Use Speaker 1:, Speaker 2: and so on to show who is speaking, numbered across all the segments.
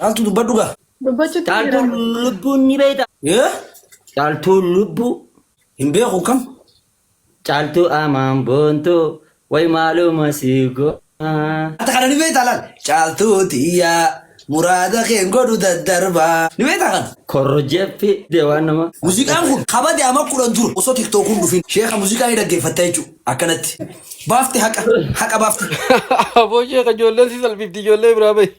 Speaker 1: Caaltuu dubbadhu gaa.
Speaker 2: Dubbachuutti
Speaker 3: Caaltuun
Speaker 2: jira.
Speaker 3: lubbuun ni beekta.
Speaker 1: Ee?
Speaker 3: Caaltuun lubbuu.
Speaker 1: Hin beeku kam?
Speaker 3: Caaltuu amaan boontuu way maaluma si goona.
Speaker 1: Ati kana ni beektaa laal? Caaltuu tiyyaa muraada keen godhu daddarbaa. Ni beektaa kana?
Speaker 3: Korojeffi waan nama.
Speaker 1: Muuziqaan kun kabade ama 10 dura osoo tiktookuun dhufin sheeka muuziqaa ni dhaggeeffatta jechuudha akkanatti. Baafte haqa haqa baafte.
Speaker 4: Aboo sheeka ijoolleen si salphifti ijoollee biraa bahi.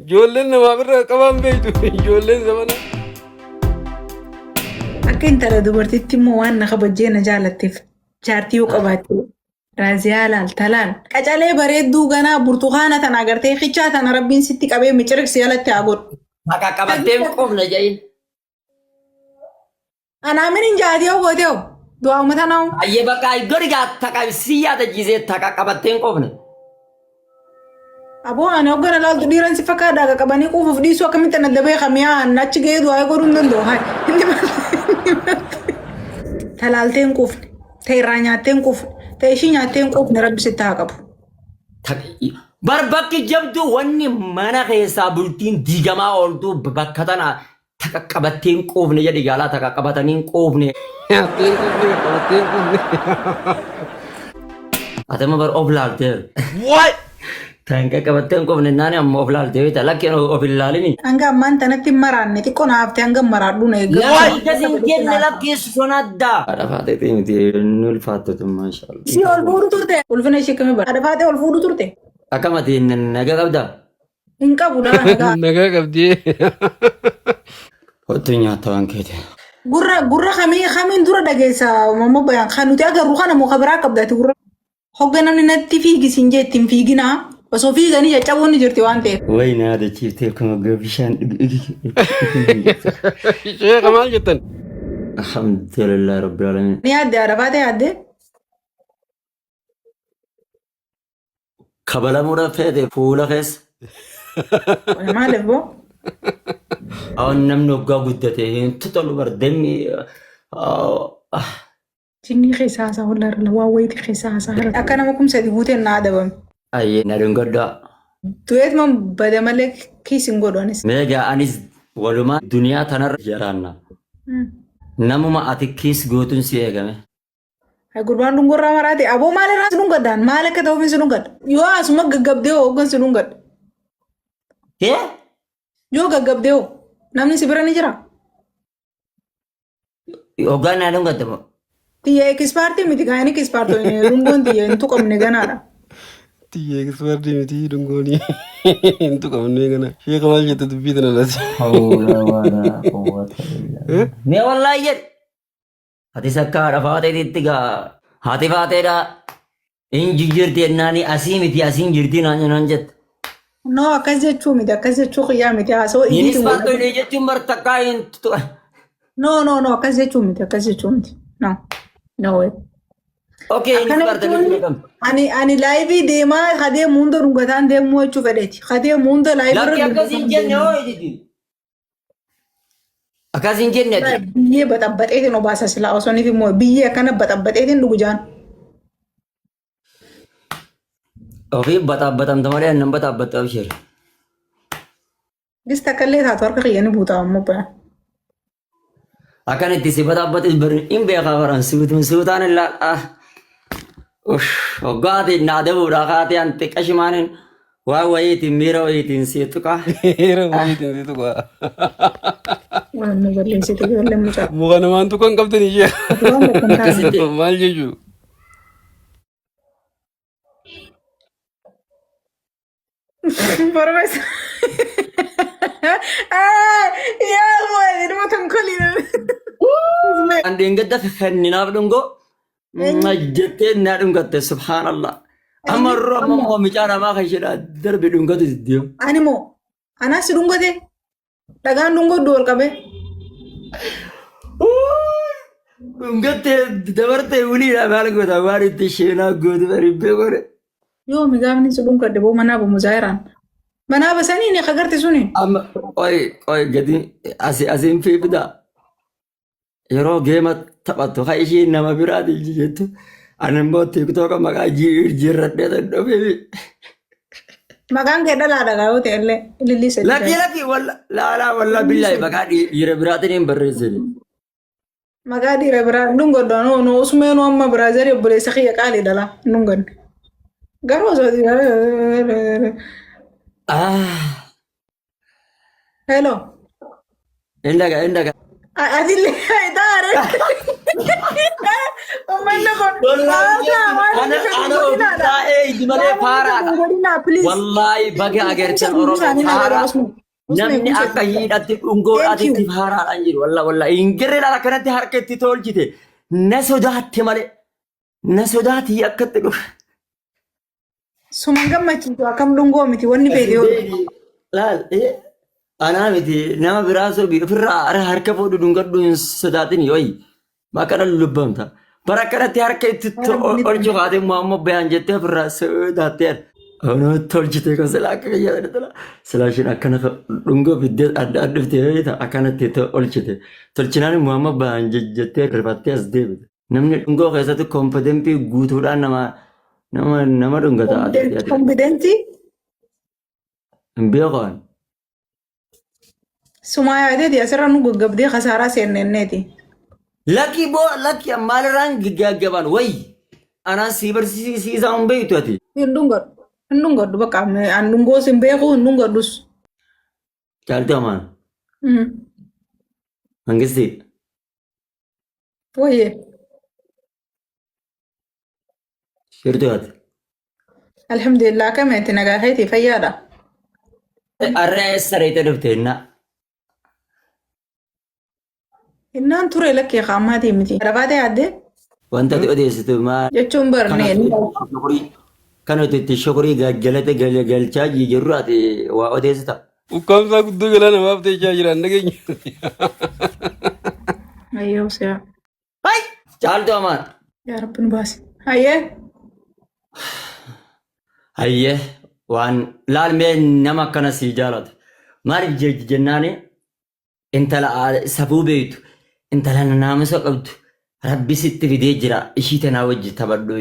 Speaker 4: Ijoolleen namaaf irra qabaan beektu ijoolleen zamana.
Speaker 2: Akka intala dubartiitti immoo waan na kabajjee na jaalatteef jaartii yoo qabaatte raaziyaa laal talaal qacalee bareedduu ganaa burtukaana tana agartee kichaa tana rabbiin sitti qabee miciriqsi alatti haa godhu.
Speaker 3: Haqa qabattee hin quufne jedhin.
Speaker 2: Anaa min hin jaatee hoo gootee hoo du'aa uummata naa hoo.
Speaker 3: Ayyee bakka godhi gaa taqa si yaadachiisee taqa qabattee hin quufne.
Speaker 2: Aboo ani hoggana laaltu dhiiran si fakkaadha akka qabanii quufuuf dhiisuu akkamitti ana dabee kamiyaa an achi ga'ee du'aa godhuu hin danda'u. Hai. Inni maal- Talaaltee hin quufne, ta irraa nyaattee hin quufne, ta ishii nyaattee hin quufne rabbi sitti haa qabu.
Speaker 3: Bar bakki jabduu wanni mana keessaa bultiin diigamaa ooltuu bakka tana Taka qabattee hin quufne jedhi gaalaa taka qabatanii hin quufne.
Speaker 4: Nyaattee hin quufne qabattee hin quufne.
Speaker 3: Ati amma bar of laalteer.
Speaker 4: What?
Speaker 3: Tanka qabattee hin quufne naani amma of laaltee beekta lakki of hin laalini.
Speaker 2: Hanga ammaan tanatti hin maraanne xiqqoo na hafte hanga maraadhu na eeggadhu.
Speaker 3: Lakki akkas hin jenne lakki sonadda. Haadha faateetii miti inni ulfaattu tun maashaallah.
Speaker 2: Ishii ol fuudhu turte. Ulfina ishii akkamii bara. Haadha faatee ol fuudhu turte.
Speaker 3: Akkamati naga qabdaa?
Speaker 2: Hin qabu laa nagaa.
Speaker 4: Nagaa qabdi.
Speaker 3: Hottu nyaata waan keeti.
Speaker 2: Gurra gurra kamii kamiin dura dhageessa mamma bayaan kan nuti agarru kana moo kabiraa qabda ati gurra. Hogga namni natti fiigi siin jee ittiin fiiginaa osoo fiiganii caccabuun ni jirti waan ta'eef.
Speaker 3: Wayi na yaadachiiftee akkuma gara bishaan dhugi.
Speaker 4: Sheekha maal jettan?
Speaker 3: Alhamdulillah rabbil alamin.
Speaker 2: Ni yaadde haadha faatee yaadde.
Speaker 3: Kabalamuudhaaf feete fuula keessa.
Speaker 2: Maaliif boo?
Speaker 3: Awwan namni waggaa guddate hin tolu bar demmi.
Speaker 2: Jinnii keessa haasaa walaa irra waan wayitii keessa haasaa har'a. Akka nama kumsa guuteen na adabame.
Speaker 3: Ayyee na dhungadhaa.
Speaker 2: Du'eet man bada malee kiis hin godhu anis.
Speaker 3: Meegaa anis walumaa duniyaa tanarra jiraanna. Namuma ati kiis gootuun si eegame.
Speaker 2: Hay gurbaan dhungorraa maraate aboo maal irraa si dhungadhaan maal akka ta'uuf si dhungadha. Yoo asuma gaggabdee hoo hoggan si dhungadha.
Speaker 3: Hee?
Speaker 2: Yoo gaggabdee hoo namni si bira ni jira.
Speaker 3: Hoggaan naa dhungatte moo?
Speaker 2: Tiyya ekispaartii miti kan inni ekispaartii dhungoon tiyya hin tuqamne ganaadha.
Speaker 4: Tiyya ekispaartii miti dhungoon hin tuqamne gana. Sheekha maal jette dubbii tana laati?
Speaker 3: Hawla wala quwwata illa billah. Mee wallaahi jedhi. Atis akka haadha faateetitti gaa haati faateedha hin jijjiirti jennaani asii miti asiin jirti naan naan jette.
Speaker 2: No akkas jechuu miti akkas jechuu qiyyaa miti haasoo
Speaker 3: Innis
Speaker 2: idiitiin wal
Speaker 3: faattolee jechuun bar takkaa hin tu-
Speaker 2: No no no akkas jechuu miti akkas jechuu miti. No no way.
Speaker 3: Okay, innis
Speaker 2: Akkana
Speaker 3: bartanii
Speaker 2: jechuun
Speaker 3: beekama.
Speaker 2: ani laayivii deemaa hadeemu hunda dhungataan deemuu jechuu fedheeti. Hadeemu hunda laayivii irra
Speaker 3: Lakki akkas hin
Speaker 2: dhungataan
Speaker 3: jenne
Speaker 2: deemuu.
Speaker 3: hoo jedhi. Akkas hin jenne ati.
Speaker 2: Biyyee baxabbaxeetiin obaasa silaa osoo niif immoo biyyee akkana baxabbaxeetiin dhugu jaan.
Speaker 3: Ofii baxaabbatamta malee annan baxaabbatta abshir.
Speaker 2: Gista akkallee taatu harka kiyya ni buuta ammoo baya.
Speaker 3: Akkan itti si baxaabbatus bari hin beekaa baran suutuun suutaan illaa ah. Uff hoggaa ati na adabuudha kaatee an xiqqa shimaanin waan wayiitiin miira wayiitiin si tuqa.
Speaker 4: Miira wayiitiin si tuqa.
Speaker 2: Waan nu balleessite ijoolleen mucaa.
Speaker 4: Muka namaan tuqa hin qabdan ishee.
Speaker 2: Waan bakka hin taane.
Speaker 3: Akkasitti
Speaker 4: Maal jechuu?
Speaker 2: Professor. Yaa waan ilma tonkoliin.
Speaker 3: An dheengadda kenninaaf dhungoo jettee naa dhungatte subhaanallah. Amma irra amma immoo mucaa namaa kan isheedha darbe dhungatu deemu.
Speaker 2: Ani moo anaas si dhungate dhagaan dhungodhu wal qabee.
Speaker 3: Dhungattee dabartee wiliidha maal goota waan itti isheenaa gootu baribbee godhe.
Speaker 2: Yoomi gaafni si dhungadhe boo manaa bamu zaayiraan. Manaa basanii ni agarte suni.
Speaker 3: Amma qoy qoy gadi asi asiin fiifida. Yeroo geema taphattu kan ishiin nama biraatiin jettu. Ani immoo TikTok maqaa jijjiirradhee dhufe.
Speaker 2: Maqaan kee dhalaadha gaa yoo ta'e illee ilillii sadii.
Speaker 3: Lakki lakki walla laalaa walla billaahi maqaa dhiira biraatiin hin barreessine.
Speaker 2: Maqaa dhiira biraa hin dhungadhu anuu nu usmeenuu amma biraazarii obboleessa kiyya qaalii dhala hin dhunganne. Garuu osoo
Speaker 3: Ah,
Speaker 2: Hello.
Speaker 3: hin dhaga hin dhaga.
Speaker 2: Atillee taare. Uummanni kun
Speaker 3: Ana ana ofii taa'ee iji malee faaraadha. Wallaahi baga agartan Oromoo faaraa. Namni akka hiidhatti dhungoodhaatitti faaraadhaan jiru. Wallaahi wallaahi hin jirre akkanatti harka itti tolchite. Na sodaatte malee. Na sodaatii akkatti dhufe.
Speaker 2: Suman gammachiisu akkam dhungoo miti wanni feete yoo ta'e.
Speaker 3: Laal anaa miti nama biraa sobi ofirraa harka fuudhu dhungadhu hin sodaatin yooyi. Maqana lubbamta. Bara akkanatti harka itti olchu kaatee Muhammad bayaan jettee ofirraa sodaattee. Onoo tolchitee kan silaa akka kiyyaa jedhe silaa isheen akkana dhungoo fiddee adda adda dhuftee beekta akkanatti olchite. Tolchinaan Muhammad bayaan jettee rifattee as deebite. Namni dhungoo keessatti konfidentii guutuudhaan nama nama nama dhungata.
Speaker 2: Konfidentii
Speaker 3: Hin beekan.
Speaker 2: Sumaa yaadeeti asirra nu gaggabdee kasaaraa seennenneeti.
Speaker 3: Lakki boo lakki maalirraan gaggaban wayi. Anaan sii barsiisaa hin beektu ati.
Speaker 2: Hin dhungadhu. Hin dhungadhu bakka an dhungoos hin beeku hin dhungadhus.
Speaker 3: Caaltuu amaan. Mangistii.
Speaker 2: Wayyee.
Speaker 3: Shirtuu ati.
Speaker 2: Alhamdulillah akkamitti nagaa keetii fayyaadha.
Speaker 3: Arra eessa reete dhufte innaa?
Speaker 2: Innaan ture lakkee qaammaatii miti. Rafaatee yaaddee
Speaker 3: Wanta ati odeessitu maal?
Speaker 2: jechuun barnee.
Speaker 3: Kan nuti itti shukurii galate galchaa jirru ati waa odeessita.
Speaker 4: Ukkaamsaa guddoo galaa namaaf ta'echaa jiran dhageenya.
Speaker 2: Ayyoo siyaa.
Speaker 3: Hai! Caaltuu amaan.
Speaker 2: Yaa Rabbi nu baasi. Hayyee.
Speaker 3: Hayyee waan laal mee nama akkana sii jaalatu. Maaliif jennaani intala safuu beektu intala naamusa qabdu rabbi sitti fidee jira ishii tanaa wajji taphadhu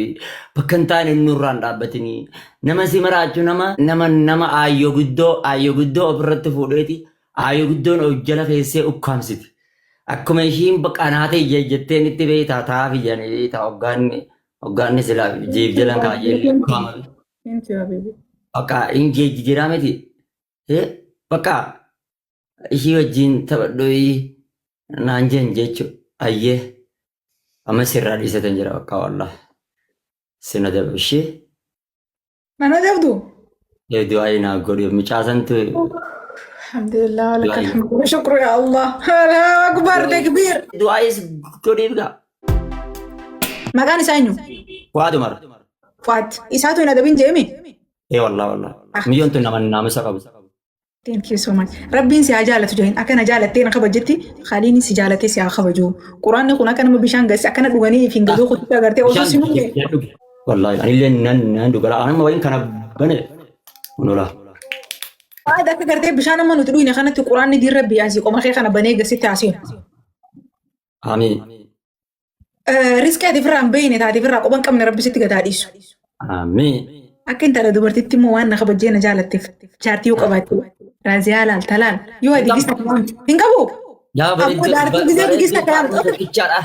Speaker 3: bakka hin taane nurraan dhaabbatinii nama si maraachu nama nama nama aayyoo guddoo aayyoo guddoo ofirratti fuudheeti aayyoo guddoon of jala keessee ukkaamsiti. Akkuma ishiin qanaatee jetteen itti beektaa taa'aaf ijaan beektaa hoggaanni hoggaanni silaa jiif jalan kaayee ukkaamame.
Speaker 2: Thank you habibi.
Speaker 3: Bakka hin jijjiiraa miti. Bakka ishii wajjin taphadhu naan jeen jechuudha. Ayyee amma sirraa dhiisatan jira bakka wallah. Sina dabu ishee
Speaker 2: Mana dabdu?
Speaker 3: du'aa naa godhu mucaasantu
Speaker 2: Alhamdulillah laka alhamdu wa shukru ya Allah. Allahu akbar takbir.
Speaker 3: Du'aayis godhiif gaa.
Speaker 2: Maqaan isaa eenyu?
Speaker 3: Fu'aad Umar.
Speaker 2: Fu'aad. Isaatu hin adabin jeemi?
Speaker 3: Ee wallah wallah. Miyyoon tun nama naamusa qabu.
Speaker 2: Thank you so much. Rabbiin si haa jaalatu jeen akkana jaalattee na kabajjetti khaliin si jaalatee si haa kabaju. Quraanni kun akka nama bishaan gasi akkana dhuganii fi gadoo kututti agartee osoo si
Speaker 3: Bishaan
Speaker 2: dhuge.
Speaker 3: dhuge. Wallahi anillee nan nan dhugala. Anuma wayin kana bane. Onola.
Speaker 2: Fu'aad akka gartee bishaan amma nuti dhuyne kanatti quraanni diin rabbii asii qoma kee kana banee gasitti haasinu.
Speaker 3: Amiin.
Speaker 2: Riskii ati ofirraa hin beekne taate ofirraa quban qabne rabbi sitti gataa dhiisu.
Speaker 3: Amiin.
Speaker 2: Akka intala dubartitti immoo waan na kabajjee na jaalatteef jaartii yoo qabaatte raaziyaa laal talaal yoo ati gista hin qabu.
Speaker 3: Yaa
Speaker 2: Ammoo jaartii gisee gista kaa'amtu.
Speaker 3: Tokkichaadha.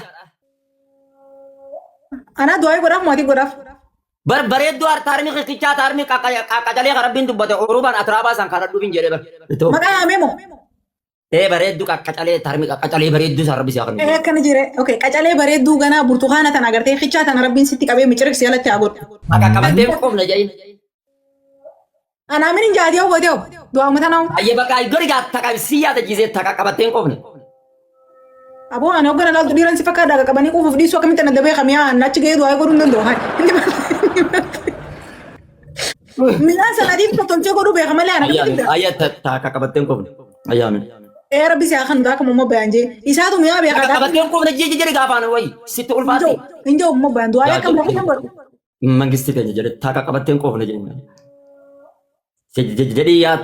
Speaker 2: Anaa du'aa godhaaf maatii godhaaf.
Speaker 3: Bar bareedduu taarmi kikkichaa taarmi qaqqacalee kan rabbiin dubbate urubaan atiraabaa san kan dhufin jedhee bar.
Speaker 2: Maqaa yaamee moo?
Speaker 3: Ee bareedduu qaqqacalee taarmi qaqqacalee bareedduu san rabbi si haa kennu.
Speaker 2: Ee akkana jire. Okay qacalee bareedduu ganaa burtukaana tana agartee kichaa tana rabbiin sitti qabee miciriksi alatti haa godhu.
Speaker 3: Akka qabattee qofna jedhin.
Speaker 2: Anaa min hin jaatee hoo gootee hoo du'aa uummata naa.
Speaker 3: Ayyee bakka gori gaa takka si yaadachiisee takka qabattee hin qofne.
Speaker 2: Aboo ani hoggana laaltu dhiiran si fakkaata dhaga qabanii quufuuf dhiisuu akkamitti na dabee kamiyaa achi gahee du'aa godhuu hin danda'u. Hai. Midhaan sana adiif tolchee godhuu beeka malee ana akkamitti beeka.
Speaker 3: Ayyee takka qabattee hin qofne. Ayyaamin.
Speaker 2: Ee rabbi si haa kan akka immoo bayaan jee isaatu mi'aa beeka.
Speaker 3: Takka qabattee hin qofne jee jedhe gaafaan wayi sitti ulfaate.
Speaker 2: Hin jiru immoo bayaan du'aa akka immoo godhu.
Speaker 3: Mangisti keenya jedhe takka qabattee hin qofne jedhe. Jedhii yaa.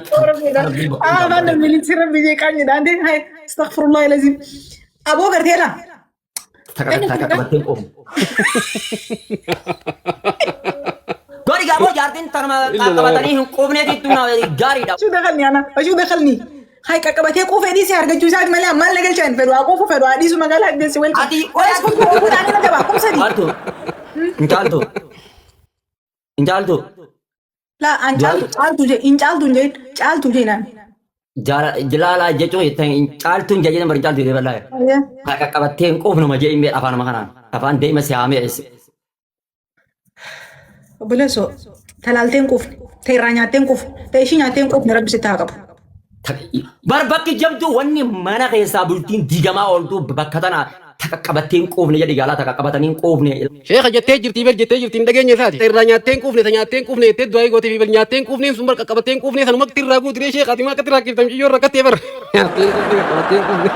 Speaker 2: Ah, man militii rabbi jee qaanyidhaan deem. Hai, astaghfirullah lazim. Aboo garteera.
Speaker 3: Takka qabattee hin quufne. Gori gaaboo jaartiin tanuma qabatanii hin quufneetitti gaariidha.
Speaker 2: شو دخلني انا؟ شو دخلني؟ هاي قبتي قوفه دي سي ارجو ساعه مالي ما لقل شان فدوا قوفه فدوا دي سو مقالة دي سي ويلكم.
Speaker 3: Ati
Speaker 2: Caaltu.
Speaker 3: Caaltu. Hin caaltu. Hin caaltu.
Speaker 2: لا ان caaltu caaltu je in caaltu je caaltu je naan.
Speaker 3: Jilaalaa jechuun caaltuun jajjana bari caaltu jedhee bal'aa. Takka qabattee hin quufnuma jee hin afaan nama kanaan. Afaan deema si haamee eesse.
Speaker 2: Obboleessoo talaaltee hin quufne, ta'e irraa nyaattee hin quufne, ta'e ishii nyaattee hin quufne rabbi sitti haa qabu.
Speaker 3: Bar bakki jabduu wanni mana keessaa bultiin diigamaa ooltu bakka tana takka qabattee hin quufne jedhi gaalaa takka qabatanii hin quufne.
Speaker 4: Sheekha jettee jirti bar jettee jirti hin dhageenye isaati. Irraa nyaattee hin quufne ta nyaattee hin quufne jettee du'aa gooteef bar nyaattee hin quufneen sun bar qaqqabattee hin quufne sanuma irraa guutiree sheekha ati maa akkatti rakkiftam ciyyoo rakkattee bar. Nyaattee hin quufne qaqqabattee hin quufne.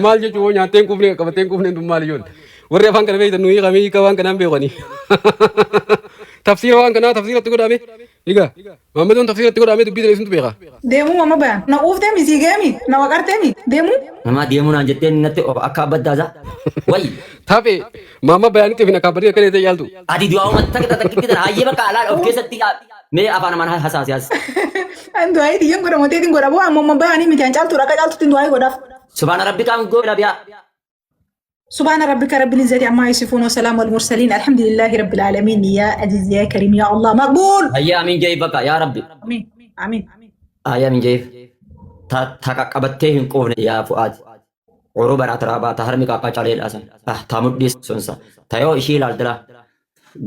Speaker 4: Maal jechuun hoo nyaattee hin quufne qaqqabattee hin quufne tun maal ijoon. Warri afaan kana beektan nuyi kamii hiika waan kanaan beekani. Tafsiira waan kanaa tafsiiratti godhame. Egaa Maammadoon tafsiiratti godhame dubbii sana isintu beeka.
Speaker 2: Deemuu mama bayan. Na quufteemi sii geemi na waqarteemi deemuu.
Speaker 3: Nama deemuu naan jettee natti akka abbaddaasa. Wayi.
Speaker 4: Taphee maamma bayaanitti fi nakaabbadii akka ta'e yaaltu.
Speaker 3: Ati du'aa uummata takka takka takka hayyee bakka alaa of keessatti mee afaan namaan hasaasi as.
Speaker 2: An du'aa itiyyan godha mooteetiin godha boo amma bayanii miti an caaltuudha akka caaltutti du'aa godhaaf.
Speaker 3: Subhaana rabbi kaan goona biyaa.
Speaker 2: سبحان ربك رب العزة عما يصفون وسلام المرسلين الحمد لله رب العالمين يا عزيز يا كريم يا الله مقبول.
Speaker 3: Hayyee amiin jee bakka yaa rabbi.
Speaker 2: آمين آمين.
Speaker 3: Hayyee amiin jee. Takka qabattee hin quufne yaa fu'aati. Uruban atraabaa ta harmi qaqqaa caleedhaa san. Ta mudhii sunsa. Ta yoo ishii ilaaltila.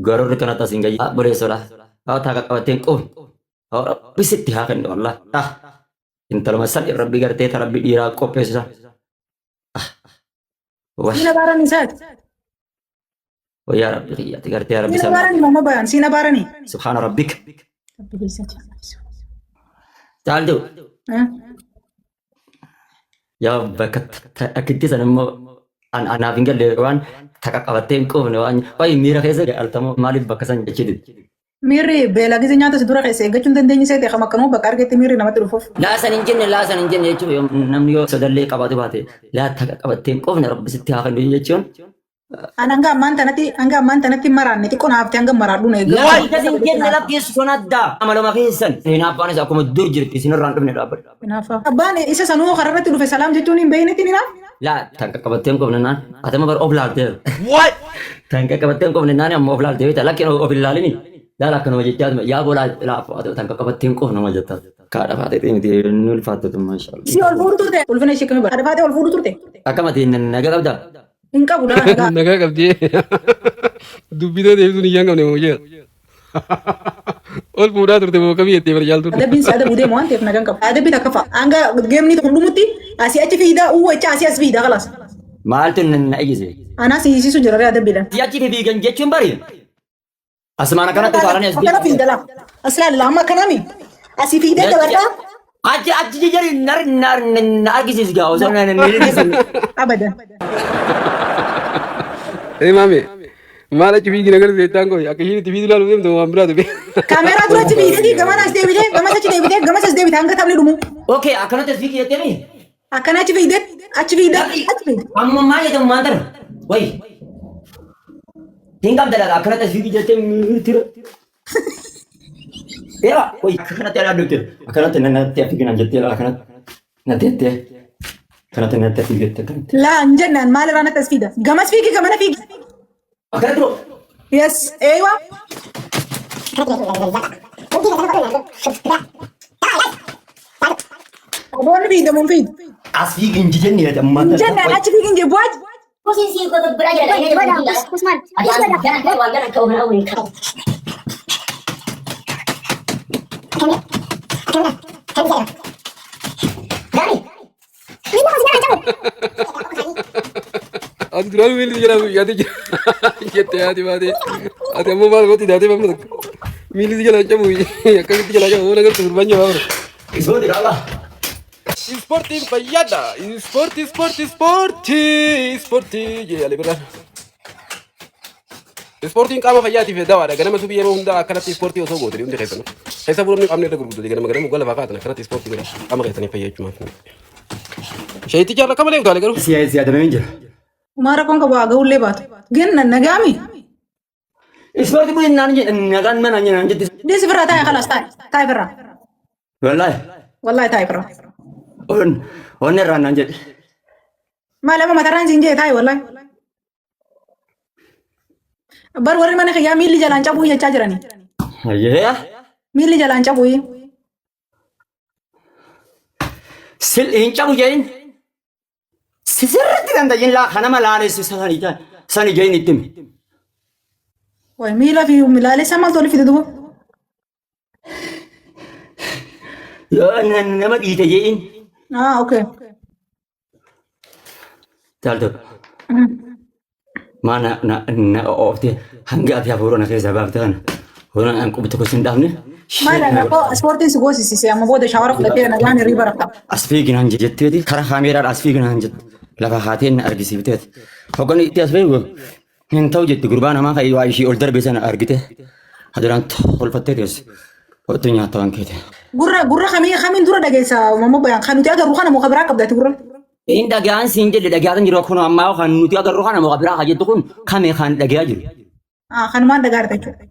Speaker 3: Garurri kanatti asiin gayyi. Boleessoodha. Takka qabattee hin quufne. Rabbi sitti haa kennu wallah. Intaluma san rabbi gartee ta rabbi dhiiraa qopheessu san.
Speaker 2: سينا بارني سات.
Speaker 3: Wayyaa rabbi kiyyaati gartee rabbi
Speaker 2: سينا
Speaker 3: sana.
Speaker 2: بارني ماما بيان سينا بارني.
Speaker 3: Subhaana rabbik.
Speaker 2: رب العزة عما يصفون.
Speaker 3: Caaltu.
Speaker 2: أه؟
Speaker 3: Yaa bakka akkitti san immoo anaaf hin galle waan takka qabattee hin quufne waan wayi miira keessa altamoo maaliif bakka san jechiti.
Speaker 2: Miirri beela gize nyaata si dura keessa eeggachuu hin dandeenye seete kam akkanuma bakka argetti miirri namatti dhufuuf.
Speaker 3: Laasan hin jenne laasan hin jenne jechuun namni yoo sodallee qabaatu baate laa takka qabattee hin quufne rabbi sitti haa kennu jechuun.
Speaker 2: An hanga ammaan tanatti maraanne xiqqoo naafte hanga maraadhu na eeggamu.
Speaker 3: Laa akkas hin jenne lakki sun adda amaluma keessan. Hinaaffaanis akkuma dur jirti isinirraan dhufne dhaabbadha.
Speaker 2: Hinaafa. Abbaan isa sanuu kararratti dhufe salaam jechuun hin beeynetti ni naaf.
Speaker 3: Laa takka qabattee hin quufne naan atama bar of laalteeru. Takka qabattee hin quufne naan amma of laaltee beekta lakki of hin laalini. Laala akkanuma jechaa yaa boolaa laa takka qabattee hin quufne ma jettaa. Kaadha faatee miti inni ulfaattu maashaallah.
Speaker 2: Si ol fuudhu turte. Ulfina ishee kamii bara. Haadha faatee ol fuudhu turte.
Speaker 3: Akkamati naga qabdaa?
Speaker 2: Hin qabu laa nagaa.
Speaker 4: Nagaa qabdee dubbii ta'e deebisuun iyyaan qabne moo jeera. Ol fuudhaa turte moo kamii jettee bar jaaltu.
Speaker 2: Adabbiin si adabu deemu waan ta'eef nagaan qabu. Adabbi takka fa'a. Hanga geemni kun dhumutti asii achi fiidaa uwwacha asii as fiidaa kalaas.
Speaker 3: Maaltu na iyyise?
Speaker 2: Anaas hiisisu jira ree adabbiidhaan.
Speaker 3: Si'achi fiigan jechuun bari. Asumaan akkanatti utaalanii as
Speaker 2: Akkana fiida laa. As laala amma akkanami. Asii fiidee dabartaa.
Speaker 3: Achi achi jijjiirri nar nar na argisiis gaa osoo na na
Speaker 2: Abadan.
Speaker 4: Ee maame maal achi fiigi nagar seettaan koo akka ishiin itti fiidu ilaaluuf deemtu waan biraatu bee.
Speaker 2: Kaameeraa duratti fiidee gaman as deebitee gamas achi deebitee gamas as deebitee hanga taphni dhumu.
Speaker 3: Okay akkanatti as fiigi jettee mi?
Speaker 2: Akkana achi fiidee achi fiidee achi fiidee.
Speaker 3: Amma maal jedhamu maan tana? Wayi. Hin qabda laata akkanatti as fiigi jettee tira. Eera wayi akkanatti alaa dhufte akkanatti natti fiigi naan jettee akkanatti natti jettee akkanatti natti fiigi jettee akkanatti.
Speaker 2: Laa hin jennaan maal irraa natti as fiida. Gamas fiigi gamana fiigi.
Speaker 3: Akkanatti moo?
Speaker 2: Yes eewa. Boonni fiidamuun fiidu.
Speaker 3: As fiigi hin jijjenne jedhe ammaa
Speaker 2: Hin jennaan achi fiigi hin jebbu achi.
Speaker 4: Ati duraan miilli jedhamu yaade jettee haati baatee ati ammoo maal gootti daatee bamna tokko miilli jalaa cabu akkamitti jalaa cabu waan agartu gurbaan jabaa bara.
Speaker 3: Ispoortii qaba.
Speaker 4: Ispoortiin fayyaadha. Ispoortii ispoortii ispoortii ispoortii jee yaale birraan. Ispoortiin qaama fayyaatiif dawaadha. Ganama subii yeroo hundaa akkanatti ispoortii osoo gootanii hundi keessanuu. Keessa bu'uurni qaamni irra gurguddate ganama ganama gola lafaa kaatan akkanatti ispoortii godha. Qaama keessanii fayyaa jechumaaf. Sheeticha irra akka malee utaale garuu.
Speaker 3: Si yaadamee hin jira.
Speaker 2: Umaa rakkoon qabu haa ga'ullee baatu. Gin nagaami.
Speaker 3: Ispoortii bu'in naan jedhe nagaan mana naan jette.
Speaker 2: Dhiisi firraa taa'e kalaas taa'e. Taa'e firraa.
Speaker 3: Wallaahi.
Speaker 2: Wallaahi taa'e firraa.
Speaker 3: Onni irraa naan jedhe.
Speaker 2: Maal amma matarraan siin jee taa'e wallaahi. Bar warri mana kiyyaa miilli jalaan cabuu jechaa jirani.
Speaker 3: Hayyee.
Speaker 2: Miilli jalaan cabuu.
Speaker 3: Sil hin cabu jedhin. Sirriitti kan ta'in laa kanama laalessu sani jedhin itti himi.
Speaker 2: Way miila fi laalessaa maaltu oli fide duuba?
Speaker 3: Yoo nama dhiite jedhin.
Speaker 2: Ah, okay.
Speaker 3: Caaltu. Maa na na na ooftee hanga ati hafuura na keessaa baafte kana hoona an qubi tokko sin dhaabne.
Speaker 2: Maal rakkoo ispoortiin si goosisise amma booda shaawara fudhattee nagaan hirriiba rafta.
Speaker 3: As fiiginaan jetteeti karaa kaameeraadha as fiiginaan jette lafa haatee na argisiifteeti. Hoggan itti as fiigu hin ta'u jetti gurbaa namaa kan waa ishii ol darbe sana argite hadiraan tolfattee teesse. Ottu nyaatta waan keete.
Speaker 2: Gurra gurra kamii kamiin dura dhageessa mammoo bayaan kan nuti agarru kana moo kan biraa qabda ati gurra?
Speaker 3: In dhagaan siin jedhe dhagaatan jiru kun ammaa kan nuti agarru kana moo kan biraa kan jettu kun kame kan dhagayaa jiru.
Speaker 2: Ah, kanumaan dhagaarta jechuudha.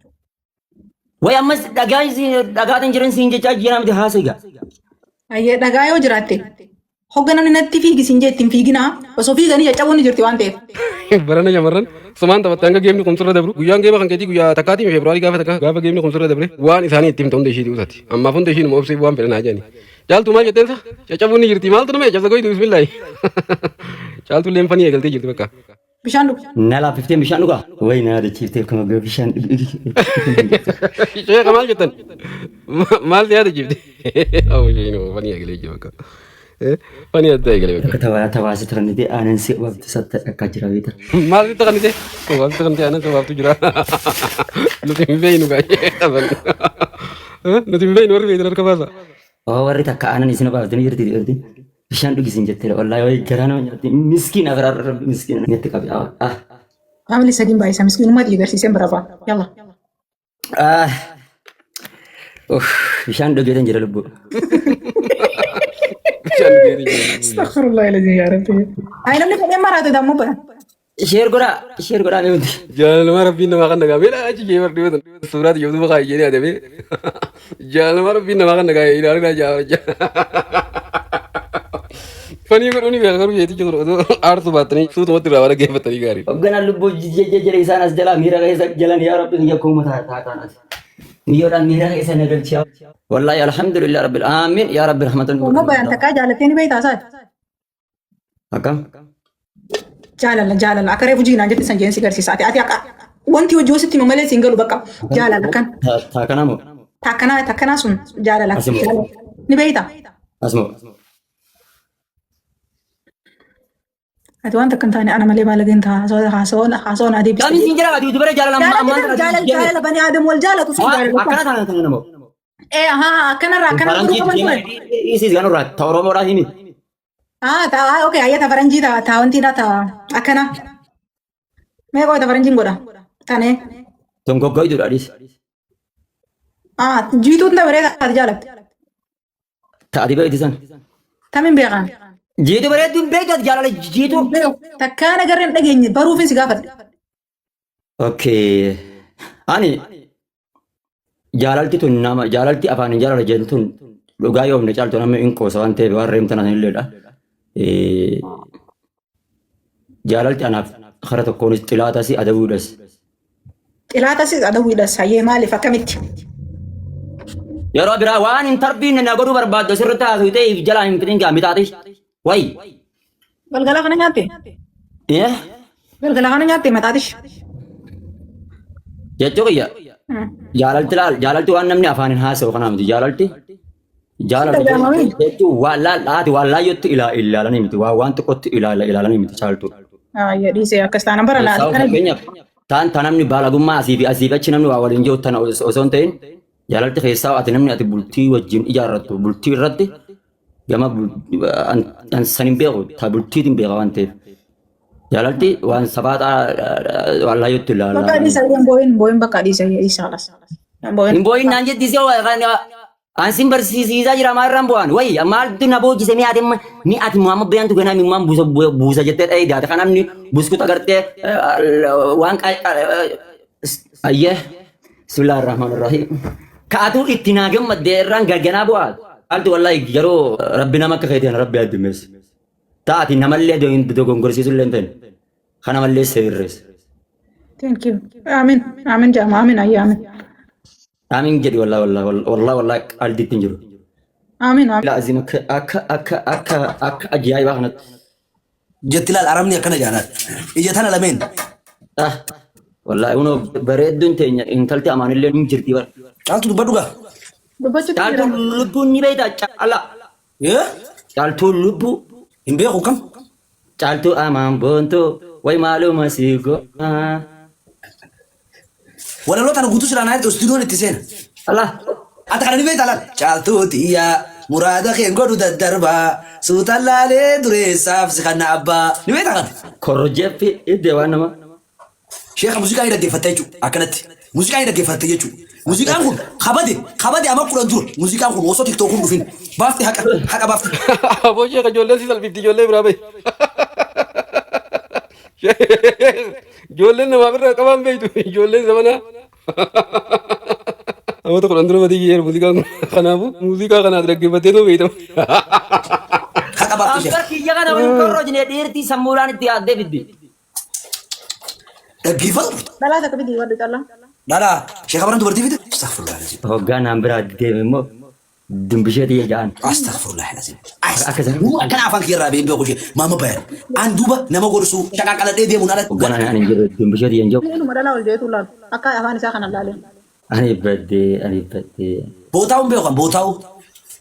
Speaker 3: Way ammas dhagaan siin dhagaatan jiran siin jechaa jira miti haasa egaa.
Speaker 2: Ayyee dhagaa yoo jiraatte hogga namni natti fiigi siin jee ittiin fiiginaa osoo fiiganii caccabuun ni jirti waan ta'eef.
Speaker 4: Barana shamarran sumaan taphatte hanga geemni kun sirra dabru guyyaan geema kan keetii guyyaa takkaatii feebruaarii gaafa takka gaafa geemni kun sirra dabre waan isaanii itti himte hunda ishiitii usati ammaaf hunda ishiin obsiif waan fedhan haa jedhani. Caaltuu maal jetteen sa caccabuun ni jirti maaltu nama caccabsa goytu bismillaahi. Caaltuu illee fanii eegaltee jirti bakka.
Speaker 2: Bishaan dhugi.
Speaker 3: Na laaffiftee bishaan dhugaa? Wayi na yaadachiiftee akkuma ga'u bishaan dhugi.
Speaker 4: Sheekha maal jettan? Maal si yaadachiifte? Awwa isheen fanii eegalee jira bakka. Fanii adda eegalee bakka.
Speaker 3: Akka tawaa tawaasi tarannitee aanan si obaaftu satta akka jira beekta.
Speaker 4: Maal sitti kannite? Maal sitti kannite aanan si obaaftu jira. Nuti hin beeknu gaa'ee. Nuti hin beeknu warri beektan harka baasa.
Speaker 3: Oo warri takka aanan isin obaaftu ni jirti jirti. Bishaan dhugi isin jetteera wallaahi wayi garaa nama nyaatti miskiin abiraa rabbi miskiin natti qabi. Ah.
Speaker 2: Faamilii sadiin baay'isa miskiinummaa xiyya agarsiiseen bira ba'a. Yalla.
Speaker 3: Ah. Uff, bishaan dhugeetan jira lubbuu.
Speaker 4: Bishaan dhugeetan jira lubbuu.
Speaker 2: Astaghfirullah ilazim yaa rabbi. Ay namni fedhee maraate dammoo bara.
Speaker 3: Sheer godhaa, sheer godhaa mee hundi.
Speaker 4: Jaalaluma rabbiin namaa kan nagaa meedha achi jee bar dhibatan suuraa tiyya duuba kaa'e jedhee adabee jaalaluma rabbiin namaa kan nagaa ilaalina jaa fanii godhuu ni beeka garuu jeetichi kun otoo aartu baattanii suutumatti irraa dhaggeeffatanii gaarii.
Speaker 3: Hogganaan lubbuu jejjejjere isaan as jalaa miira keessa jalan yaa rabbi kiyya kooma taataan ati. Miyyoodhaan miira keessa na galchi. Wallaahi alhamdulillah rabbil aamin yaa rabbi rahmatan.
Speaker 2: Oromoo bayaan takkaa jaalattee ni beektaa isaati.
Speaker 3: Akkam?
Speaker 2: Jaalala jaalala akka reefu jiinaan jette san jeen si garsiisa. Ati ati akka wanti hojii sitti himu malee siin galu bakka jaalala kan
Speaker 3: Taakanaa moo?
Speaker 2: takkanaa takkanaa sun jaalala
Speaker 3: Asimoo.
Speaker 2: jaalala. Ni beektaa?
Speaker 3: Asmoo.
Speaker 2: Ati waan takka hin taane ana malee baalageen ta'a haasawaan haasawaan adii
Speaker 3: Qaamni siin jira ati dubara jaalala amma ammaan
Speaker 2: Jaalala jaalala jaalala bani aadam wal jaalatu sun jaalala.
Speaker 3: Akkana taana tana namoo.
Speaker 2: Ee ahaa akkanarraa akkana godhuu qaban ture.
Speaker 3: Isiis ganurraa ta Oromoodhaa himi.
Speaker 2: Ah ta ah okay ayya ta faranjii ta ta wantiidha ta akkana. Mee qoy ta faranjiin godha. Tane.
Speaker 3: Tun goggoytuudha adis.
Speaker 2: Ah jiituun ta baree taate jaalatte.
Speaker 3: Ta ati beekti san.
Speaker 2: Tamin beekan.
Speaker 3: Jiitu bareedduun beektu ati jaalala jiitu.
Speaker 2: Takkaan agarreen dhageenye baruufin si gaafadhe.
Speaker 3: Okay. Ani jaalalti tun nama jaalalti afaan hin jaalala jedhu tun dhugaa yoomne caaltu namni hin qoosa waan ta'eef waan reemtan illeedha. Jaalalti anaaf kara tokkoonis xilaatas adabuudhas.
Speaker 2: Xilaatas adawwiidhas hayyee maaliif akkamitti?
Speaker 3: Yeroo biraa waan hin tarbiinne na godhuu barbaaddu asirratti haasofitee if jalaa hin fixin gaa mixaaxish. Wayi.
Speaker 2: Galgala kana nyaatte?
Speaker 3: Eh?
Speaker 2: Galgala kana nyaatte maxaaxish?
Speaker 3: Jechuu kiyya. Jaalalti laal jaalalti waan namni afaan hin haasa'u kanaa miti jaalalti. Jaalala
Speaker 2: Dhaga'amame?
Speaker 3: jechuun waan laal haati waan laayyootti ilaalanii miti waan waan xiqqootti ilaalanii miti caaltu.
Speaker 2: Ayya dhiisee akkas taana bara laal
Speaker 3: Sababa
Speaker 2: kana
Speaker 3: fakkeenyaaf taan ta namni baalagummaa asii fi asii fi achi namni waa waliin jiru tana osoo hin ta'in jaalalti keessaa ati namni ati bultii wajjin ijaarrattu bultii irratti gama an san hin beeku ta bultiitiin beeka waan ta'eef. Jaalalti waan safaaxaa waan laayyootti
Speaker 2: Bakka
Speaker 3: ilaalaa.
Speaker 2: dhiisa hin boo'in hin boo'in bakka dhiisa dhiisa halas. Hin boo'in.
Speaker 3: Hin boo'in naan jetti isee Ansin barsiisaa jira maal irraan bu'aan wayi maaltu na boojise mi'aati mi'aati Muhammad Bayaantu ganaa mi'ummaan buusa buusa jettee dhahee daata kan namni buskuta agartee waan ayyee bismillaahi rahmaan rahiim ka'atuu itti naa gammaddee irraan garganaa bu'aa maaltu wallahi yeroo rabbi nama akka keetiin rabbi addummeesse taa'ati namallee dogongorsiisu illee hin ta'in kana mallee sirreesse.
Speaker 2: Thank you. Amin. Amin jaama. Amin ayya amin.
Speaker 3: Amiin jedhi wallahi wallahi wallahi wallahi qaldiitti hin jiru.
Speaker 2: Amin amin.
Speaker 3: Laazim akka akka akka akka akka ajaa'ibaa kanatti.
Speaker 1: Jetti laal arabni akkana jaalal. Ija tana lameen.
Speaker 3: Ah wallahi unoo bareedduun teenya intalti amaanillee ni jirti bara.
Speaker 1: Caaltu dubbadhu gaa.
Speaker 2: Dubbachuutti jira.
Speaker 3: Caaltuun lubbuun ni beekta caala.
Speaker 1: Eh?
Speaker 3: Caaltuun lubbuu
Speaker 1: Hin beeku kam?
Speaker 3: Caaltuu amaan boontuu way maaluma sii goona.
Speaker 1: Walaloo tana guutuu silaa naa istuudiyoon itti seena.
Speaker 3: Allah
Speaker 1: Ati kana ni beekta laal. Caaltuu xiyyaa muraada keen godhu daddarbaa suutaan laalee dureessaaf si kanna abbaa. Ni beekta kana?
Speaker 3: Korojjeeffi iddee waan nama.
Speaker 1: Sheekha muuziqaa ni dhaggeeffatta jechuudha akkanatti. Muuziqaa ni dhaggeeffatta jechuudha. Muuziqaan kun kabade kabade ama 10 dura muuziqaan kun osoo tiktookuun dhufin baafti haqa haqa baafti.
Speaker 4: Aboo sheekha ijoolleen si salphifti ijoollee biraa bahi. Ijoolleen namaaf irraa qabaan beektu ijoolleen zamanaa. Namoota 10 dura badii yeer muuziqaan kun kanaafuu muuziqaa kanaaf dhaggeeffattee too beekta.
Speaker 1: Haqa baafti sheekha.
Speaker 3: Abbar kiyya kana waliin korrojne dhiirtii sammuudhaan itti yaaddee fiddi.
Speaker 1: Dhaggeeffatu.
Speaker 2: Dhalaa takka fidii wadda callaa.
Speaker 1: Dhalaa sheekha baran dubartii fide. Astaghfirullah alazim.
Speaker 3: Hoggaa naan biraa deeme immoo dumbishee xiyya ja'an.
Speaker 1: Astaghfirullah alazim.
Speaker 3: Akka isaan-
Speaker 1: Akkana afaan kiyya irraa beeku ishee maama bayan. An duuba nama gorsuu shaqaaqaladhee deemuun ala.
Speaker 3: Hoggaa naan ani hin jiru dumbishee xiyya hin jiru.
Speaker 2: Inni dhalaa ol jeetu laalu. Akka afaan isaa kana laaleen.
Speaker 3: Ani baddee ani baddee.
Speaker 1: Bootaa'uun beekan bootaa'u.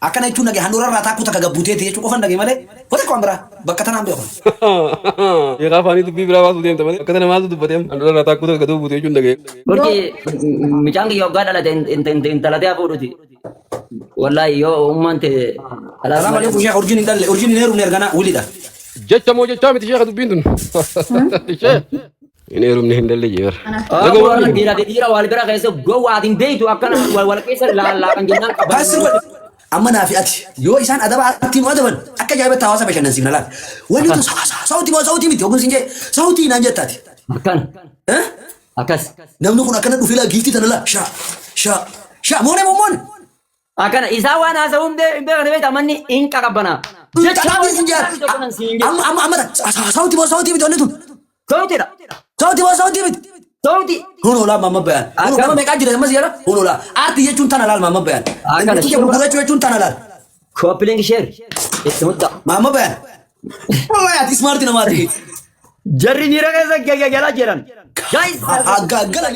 Speaker 1: Akkana jechuun dhage handhuura irraa taakkuu takka gabbuuteeti jechuu qofan dhage malee wanta waan biraa bakka tanaan beekan.
Speaker 4: Sheekhaa afaanii dubbii biraa baasuu deemta malee akka tana maaltu dubbatee handhuura irraa taakkuu takka gad buute jechuun dhaga'e.
Speaker 3: Burki mucaan kiyya hoggaa dhalate intalatee hafuudhuti. Wallaahi yoo ummaan ta'e
Speaker 1: Salaam alaikum sheekha urjiin hin dhalle urjiin hin heerumne erganaa wiliidha.
Speaker 4: Jecha moo jechaa miti sheekha dubbiin tun. Sheekh hin heerumne hin dhalle jeer.
Speaker 3: Warra dhiira fi dhiira wal bira keessa gowwaatiin beektu akkana wal keessa laallaakan jennaan qaban.
Speaker 1: Kaasir godhe. Amma naa fi ati yoo isaan adaba atti nu adaban akka ajaa'ibatti hawaasa bashannansiifna laal. Wanni tun sautii moo sautii miti ogun siin jee sautii naan jettaati.
Speaker 3: Akkana
Speaker 1: Eh?
Speaker 3: akkas
Speaker 1: Namni kun akkana dhufee laa giiftii tana laa shaa shaa shaa moone moo moone.
Speaker 3: Akkana isaa waan haasa'uu hin beekne beekta manni hin qaqabbana. Jecha
Speaker 1: Xaxabii siin jee amma amma amma sautii moo sautii miti wanni tun.
Speaker 3: Sauutiidha.
Speaker 1: Sautii moo sautii miti.
Speaker 3: Sauti.
Speaker 1: Huno laa mamma bayan. Huno nama meeqaa jira ammas jala. Huno laa aartii jechuun tana laal mamma bayan.
Speaker 3: Akkana.
Speaker 1: Dandeettii gurgurachuu jechuun tana laal.
Speaker 3: Copy link share. Itti mudda.
Speaker 1: Mamma bayan. Wallahi ati smart namaati.
Speaker 3: Jarri miira keessa gagalaa jiran. Guys.
Speaker 1: Gaggala.